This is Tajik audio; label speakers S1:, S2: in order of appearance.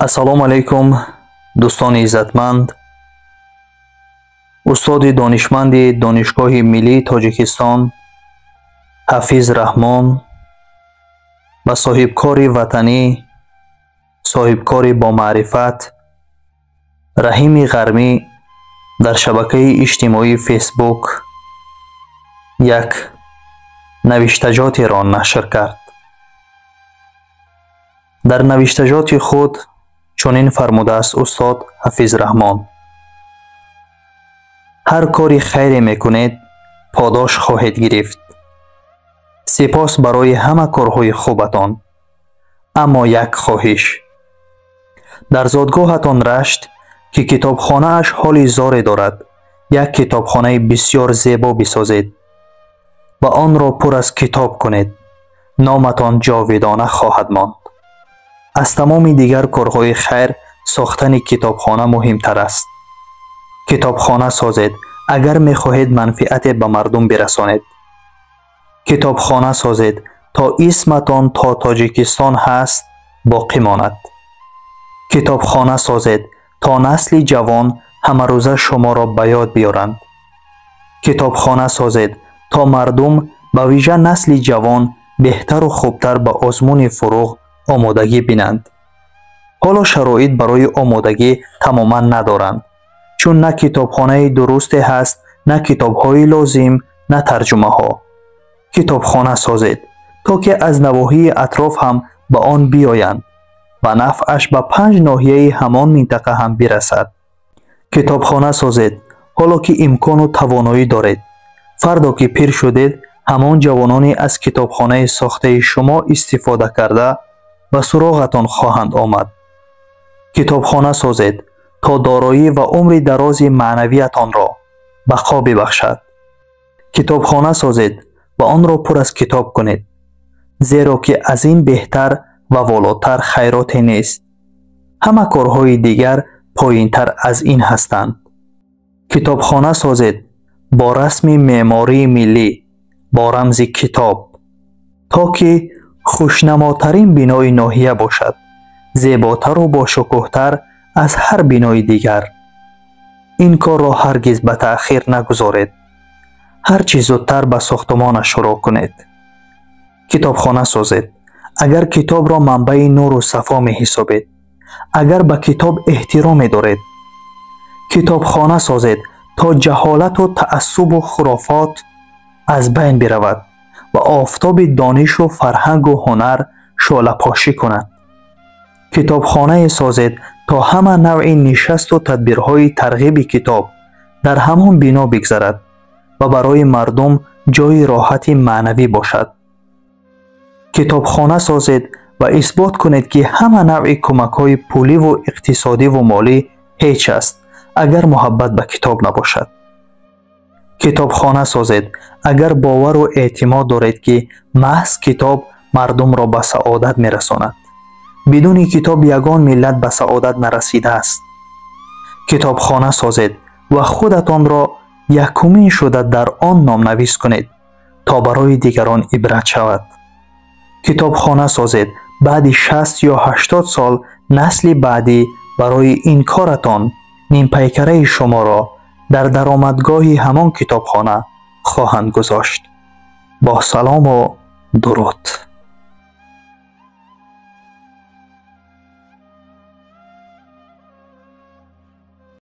S1: Ассалому алайкум, дӯстони иззатманд. Устоди донишманди Донишгоҳи миллии Тоҷикистон Ҳафиз Раҳмон ва соҳибкори ватанӣ, соҳибкори бомаърифат Раҳими Ғармӣ дар шабакаи иҷтимоии Фейсбук як навиштаҷотеро нашр кард. Дар навиштаҷоти худ чунин фармудааст устод Ҳафиз Раҳмон: ҳар кори хайре мекунед, подош хоҳед гирифт. Сипос барои ҳама корҳои хубатон. Аммо як хоҳиш: дар зодгоҳатон Рашт, ки китобхонааш ҳоли зоре дорад, як китобхонаи бисёр зебо бисозед ва онро пур аз китоб кунед. Номатон ҷовидона хоҳад монд. Аз тамоми дигар корҳои хайр сохтани китобхона муҳимтар аст. Китобхона созед, агар мехоҳед манфиате ба мардум бирасонед. Китобхона созед, то исматон то Тоҷикистон ҳаст боқӣ монад. Китобхона созед, то насли ҷавон ҳамарӯза шуморо ба ёд биёранд. Китобхона созед, то мардум, ба вижа насли ҷавон, беҳтару хубтар ба озмуни Фуруғ омодагӣ бинанд. Ҳоло шароит барои омодагӣ тамоман надоранд, чун на китобхонаи дурусте ҳаст, на китобҳои лозим, на тарҷумаҳо. Китобхона созед, то ки аз навоҳии атроф ҳам ба он биёянд ва нафъаш ба 5 ноҳияи ҳамон минтақа ҳам бирасад. Китобхона созед, ҳоло ки имкону тавоноӣ доред. Фардо ки пир шудед, ҳамон ҷавононе аз китобхонаи сохтаи шумо истифода карда ба суроғатон хоҳанд омад. Китобхона созед, то дороӣ ва умри дарози маънавиятонро бақо бибахшад. Китобхона созед ва онро пур аз китоб кунед, зеро ки аз ин беҳтар ва волотар хайроте нест. Ҳама корҳои дигар поинтар аз ин ҳастанд. Китобхона созед бо расми меъмории миллӣ, бо рамзи китоб, то ки хушнамотарин бинои ноҳия бошад, зеботару бошукӯҳтар аз ҳар бинои дигар. Ин корро ҳаргиз ба таъхир нагузоред. Ҳар чӣ зудтар ба сохтумонаш шурӯъ кунед. Китобхона созед, агар китобро манбаи нуру сафо меҳисобед, агар ба китоб эҳтиром медоред. Китобхона созед, то ҷаҳолату таассубу хурофот аз байн биравад ва офтоби донишу фарҳангу ҳунар шӯълапошӣ кунад. Китобхонае созед, то ҳама навъи нишасту тадбирҳои тарғиби китоб дар ҳамон бино бигзарад ва барои мардум ҷойи роҳати маънавӣ бошад. Китобхона созед ва исбот кунед, ки ҳама навъи кӯмакҳои пуливу иқтисодиву молӣ ҳеҷ аст, агар муҳаббат ба китоб набошад. Китобхона созед, агар бовару эътимод доред, ки маҳз китоб мардумро ба саодат мерасонад. Бидуни китоб ягон миллат ба саодат нарасидааст. Китобхона созед ва худатонро якумин шуда дар он номнавис кунед, то барои дигарон ибрат шавад. Китобхона созед, баъди 60 ё 80 сол насли баъдӣ барои ин коратон нимпайкараи шуморо дар даромадгоҳи ҳамон китобхона хоҳанд гузошт. Бо салому дуруд.